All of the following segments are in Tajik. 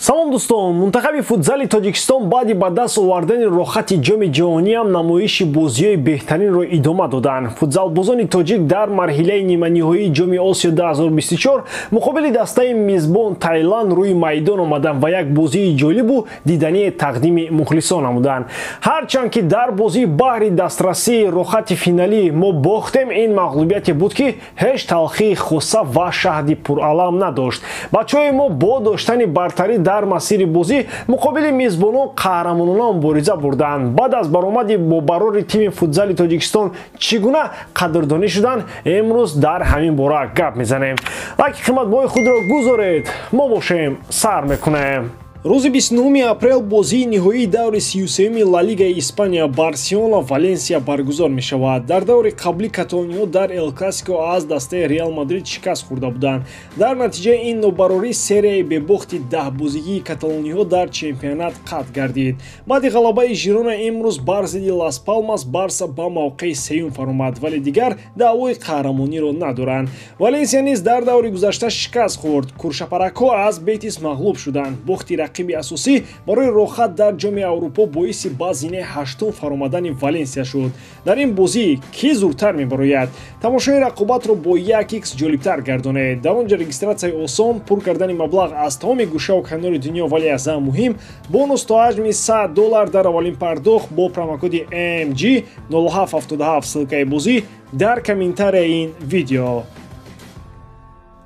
Салом дӯстон, мунтахаби футзали Тоҷикистон баъди ба даст овардани роҳати ҷоми ҷаҳониам намоиши бозиҳои беҳтаринро идома доданд. Футзалбозони тоҷик дар марҳилаи ниманиҳоии ҷоми Осиё 2024 муқобили дастаи мизбон Таиланд рӯи майдон омаданд ва як бозии ҷолибу дидание тақдими мухлисон намуданд. Ҳарчанд ки дар бозии баҳри дастрасии роҳати финалӣ мо бохтем, ин мағлубияте буд, ки ҳеҷ талхии хоса ва шаҳди пуралам надошт. Бачаҳои мо бо доштани бартарӣ дар масири бозӣ муқобили мизбонон қаҳрамонона мубориза бурданд. Баъд аз баромади бо барори тими футзали Тоҷикистон чӣ гуна қадрдонӣ шуданд, имрӯз дар ҳамин бора гап мезанем. Лайки қиматбоҳои худро гузоред, мо бошем сар мекунем. Рӯзи 29 апрел бозии ниҳоии даври 33-ми Ла Лигаи Испания Барселона Валенсия баргузор мешавад. Дар даври қаблӣ каталониҳо дар Эл Классико аз дастаи Реал Мадрид шикаст хӯрда буданд. Дар натиҷаи ин нобарорӣ серияи бебохти даҳбозигии каталониҳо дар чемпионат қатъ гардид. Баъди ғалабаи Жирона имрӯз бар зидди Лас Палмас Барса ба мавқеи сеюм фаромад, вале дигар даъвои қаҳрамониро надоранд. Валенсия низ дар даври гузашта шикаст хӯрд. Куршапаракҳо аз Бетис мағлуб шуданд. Бохти рақиби асосӣ барои роҳат дар ҷоми Аврупо боиси ба зинаи ҳаштум фаромадани Валенсия шуд. Дар ин бозӣ кӣ зудтар мебарояд? Тамошои рақобатро бо 1x ҷолибтар гардонед. Дар он ҷо регистратсияи осон, пур кардани маблағ аз тамоми гӯшаву канори дунё, вале аз ҳама муҳим бонус то ҳаҷми $100 дар аввалин пардохт бо промокоди MG 0777. Ссылкаи бозӣ дар комментарияи ин видео.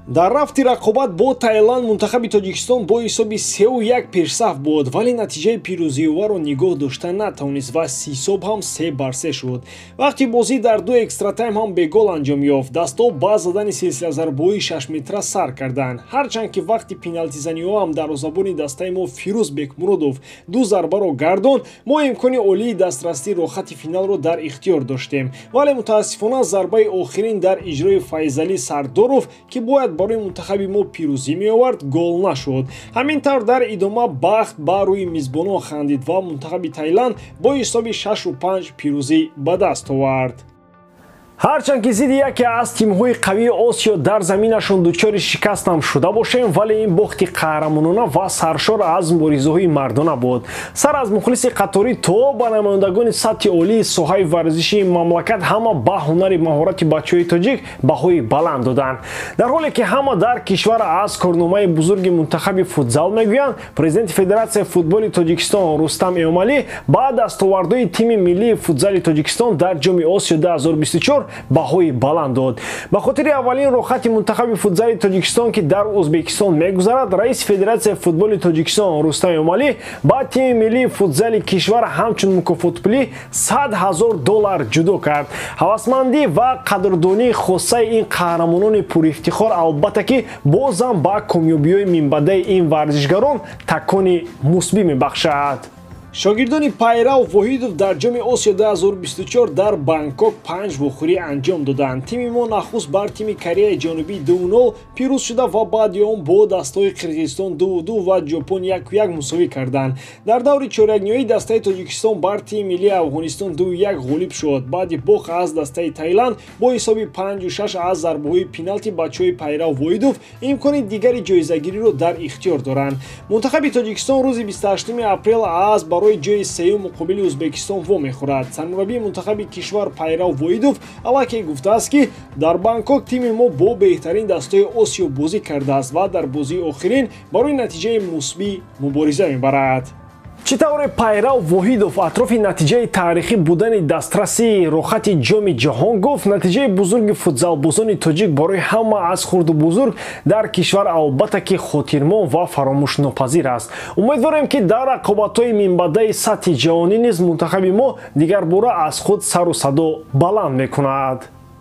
Дар рафти рақобат бо Таиланд мунтахаби Тоҷикистон бо ҳисоби 3-1 пешсаф буд, вале натиҷаи пирӯзиоварро нигоҳ дошта натавонист ва ҳисоб ҳам 3-3 шуд. Вақти бозӣ дар ду экстратайм ҳам бегол анҷом ёфт. Дастҳо ба задани силсилазарбои 6 метра сар карданд. Ҳарчанд ки вақти пеналти-заниҳо ҳам дарвозабони дастаи мо Фирӯз Бекмуродов ду зарбаро гардонд, мо имкони олии дастрасии роҳати финалро дар ихтиёр доштем, вале мутаассифона зарбаи охирин дар иҷрои Файзалӣ Сардоров, ки бояд барои мунтахаби мо пирӯзӣ меовард, гол нашуд. Ҳамин тавр дар идома бахт ба рӯи мизбонон хандид ва мунтахаби Таиланд бо ҳисоби 6-5 пирӯзӣ ба даст овард. Ҳарчанд ки зидди яке аз тимҳои қавии Осиё дар заминашон дучори шикастам шуда бошем, вале ин бохти қаҳрамонона ва саршор аз муборизаҳои мардона буд. Сар аз мухлиси қаторӣ то ба намояндагони сатҳи олии соҳаи варзишии мамлакат ҳама ба ҳунари маҳорати бачаҳои тоҷик баҳои баланд доданд. Дар ҳоле ки ҳама дар кишвар аз корномаи бузурги мунтахаби футзал мегӯянд, президенти Федератсияи футболи Тоҷикистон Рустам Эмомалӣ ба дастовардҳои тими миллии футзали Тоҷикистон дар ҷоми Осиё 2024 баҳои баланд дод. Ба хотири аввалин роҳати мунтахаби футзали Тоҷикистон, ки дар Ӯзбекистон мегузарад, раиси Федератсияи футболи Тоҷикистон Рустам Эмомалӣ ба тими миллии футзали кишвар ҳамчун мукофотпулӣ $100 000 ҷудо кард. Ҳавасмандӣ ва қадрдонии хосаи ин қаҳрамонони пурифтихор албатта ки бозам ба комёбиҳои минбаъдаи ин варзишгарон такони мусбӣ мебахшад. Шогирдони Пайрав Воҳидов дар ҷоми Осиё 2024 дар Бангкок панҷ вохӯрӣ анҷом доданд. Тими мо нахуст бар тими Кореяи Ҷанубӣ 2-0 пирӯз шуда ва баъди он бо дастаҳои Қирғизистон 2-2 ва Ҷопон 1-1 мусовӣ карданд. Дар даври чорякниҳоӣ дастаи Тоҷикистон бар тими миллии Афғонистон 2-1 ғолиб шуд. Баъди бохт аз дастаи Таиланд бо ҳисоби 5-6 аз зарбаҳои пеналти, бачаҳои Пайрав Воҳидов имкони дигари ҷоизагириро дар ихтиёр доранд. Мунтахаби Тоҷикистон рӯзи 28 апрел аз барои ҷои сеюм муқобили Ӯзбекистон вомехӯрад. Сармураббии мунтахаби кишвар Пайрав Воҳидов аллакай гуфтааст, ки дар Бангкок тими мо бо беҳтарин дастаҳои Осиё бозӣ кардааст ва дар бозии охирин барои натиҷаи мусбӣ мубориза мебарад. Чӣ тавре Пайрав Воҳидов атрофи натиҷаи таърихӣ будани дастрасии роҳати ҷоми ҷаҳон гуфт, натиҷаи бузурги футзалбозони тоҷик барои ҳама аз хурду бузург дар кишвар албатта ки хотирмон ва фаромӯшнопазир аст. Умедворем, ки дар рақобатҳои минбаъдаи сатҳи ҷаҳонӣ низ мунтахаби мо дигарбора аз худ сару садо баланд мекунад.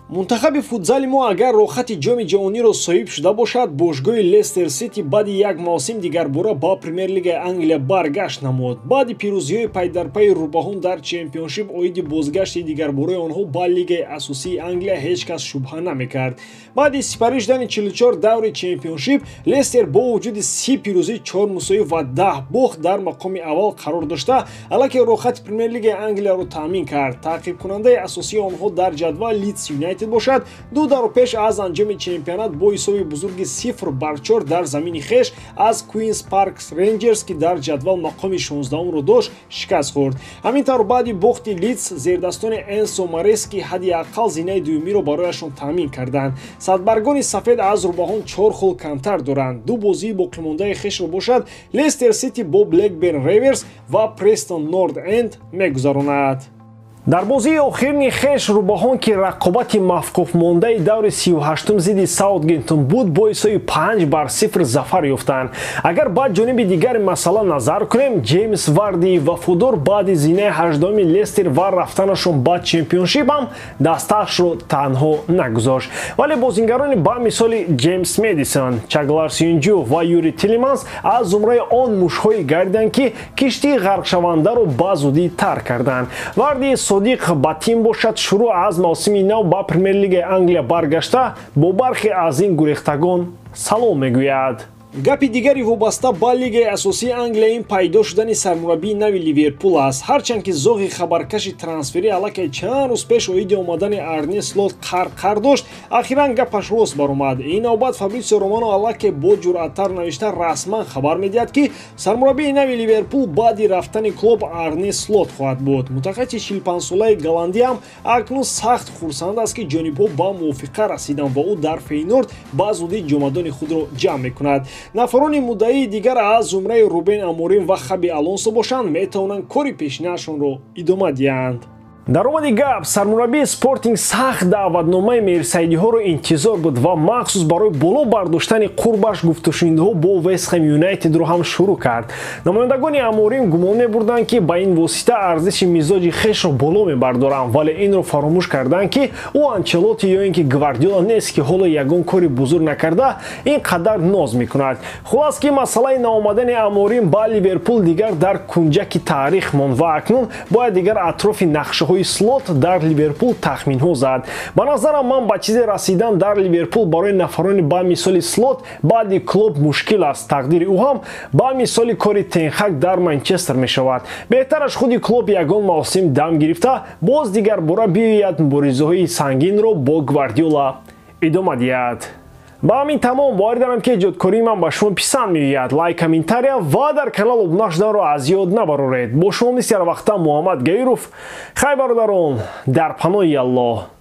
Мунтахаби футзали мо агар роҳати ҷоми ҷаҳониро соҳиб шуда бошад, бошгоҳи Лестер Сити баъди як мавсим дигарбора ба Премер-лигаи Англия баргашт намуд. Баъди пирӯзиҳои пайдарпайи рӯбаҳон дар Чемпионшип оиди бозгашти дигарбораи онҳо ба лигаи асосии Англия ҳеҷ кас шубҳа намекард. Баъди сипарӣ шудани 44 даври Чемпионшип, Лестер бо вуҷуди 30 пирӯзӣ, 4 мусовӣ ва 10 бохт дар мақоми аввал қарор дошта, аллакай роҳати Премер-лигаи Англияро таъмин кард. Таъқибкунандаи асосии онҳо дар ҷадвал Лидс Юнайтед. Юнайтед бошад, ду давр пеш аз анҷоми чемпионат бо ҳисоби бузурги 0-4 дар замини хеш аз Куинс Парк Рейнҷерс, ки дар ҷадвал мақоми 16-умро дошт, шикаст хӯрд. Ҳамин тавр баъди бохти Лидс зердастони Энсо Марески ҳадди ақал зинаи дуюмиро барояшон таъмин карданд. Садбаргони сафед аз рӯбаҳон 4 хол камтар доранд. Ду бозии боқимондаи хешро бошад Лестер Сити бо Блекберн Реверс ва Престон Норд Энд мегузаронад. Дар бозии охирини хеш рӯбаҳон, ки рақобати мафкуфмондаи даври 38-ум зидди Саутгемптон буд, бо ҳисоби 5-0 зафар ёфтанд. Агар ба ҷониби дигари масъала назар кунем, Ҷеймс Варди вафодор баъди зинаи 18-уми Лестер ва рафтанашон ба чемпионшип ҳам дастаашро танҳо нагузошт. Вале бозингарони ба мисоли Ҷеймс Медисон, Чаглар Сюнҷу ва Юри Тилиманс аз зумраи он мушҳое гардиданд, ки киштии ғарқшавандаро ба зудӣ тарк карданд. Варди Содиқ ба тим бошад, шурӯъ аз мавсими нав ба Премер-лигаи Англия баргашта, бо бархе аз ин гурехтагон салом мегӯяд. Гапи дигари вобаста ба лигаи асосии Англия ин пайдо шудани сармураббии нави Ливерпул аст. Ҳарчанд ки зоғи хабаркаши трансферӣ аллакай чанд рӯз пеш оиди омадани Арне Слот қарқар дошт, ахиран гапаш рост баромад. Ин навбат Фабритсио Романо аллакай бо ҷуръаттар навишта расман хабар медиҳад, ки сармураббии нави Ливерпул баъди рафтани Клоп Арне Слот хоҳад буд. Мутахассиси 45-солаи голландӣ ҳам акнун сахт хурсанд аст, ки ҷонибҳо ба мувофиқа расиданд ва ӯ дар Фейнорд ба зудӣ ҷомадони худро ҷамъ мекунад. Нафарони муддаии дигар аз зумраи Рубен Аморим ва Хаби Алонсо бошанд, метавонанд кори пешинаашонро идома диҳанд. Даромади гап, сармураббии Спортинг сахт даъватномаи меҳрсаидиҳоро интизор буд ва махсус барои боло бардоштани қурбаш гуфтушунидҳо бо Вестхэм Юнайтедро ҳам шурӯъ кард. Намояндагони Аморим гумон мебурданд, ки ба ин восита арзиши мизоҷи хешро боло мебардоранд, вале инро фаромӯш карданд, ки ӯ Анчелоти ё ин ки Гвардиола нест, ки ҳоло ягон кори бузург накарда ин қадар ноз мекунад. Хулас ки масъалаи наомадани Аморим ба Ливерпул дигар дар кунҷаки таърих монд ва акнун бояд дигар атрофи нақшаҳои Слот дар Ливерпул тахминҳо зад. Ба назарам ман ба чизе расидан дар Ливерпул барои нафарони ба мисоли Слот баъди Клоп мушкил аст. Тақдири ӯ ҳам ба мисоли кори Тенхак дар Манчестер мешавад. Беҳтараш худи Клоп ягон мавсим дам гирифта, боз дигар бора биёяд муборизаҳои сангинро бо Гвардиола идома диҳад. Ба ҳамин тамом, боварӣ дорам, ки эҷодкории ман ба шумо писанд меояд. Лайк, комментария ва дар канал обуна шуданро аз ёд набароред. Бо шумо мисли ҳар вақта Муҳаммад Гаиров. Хай бародарон, дар паноҳи Аллоҳ.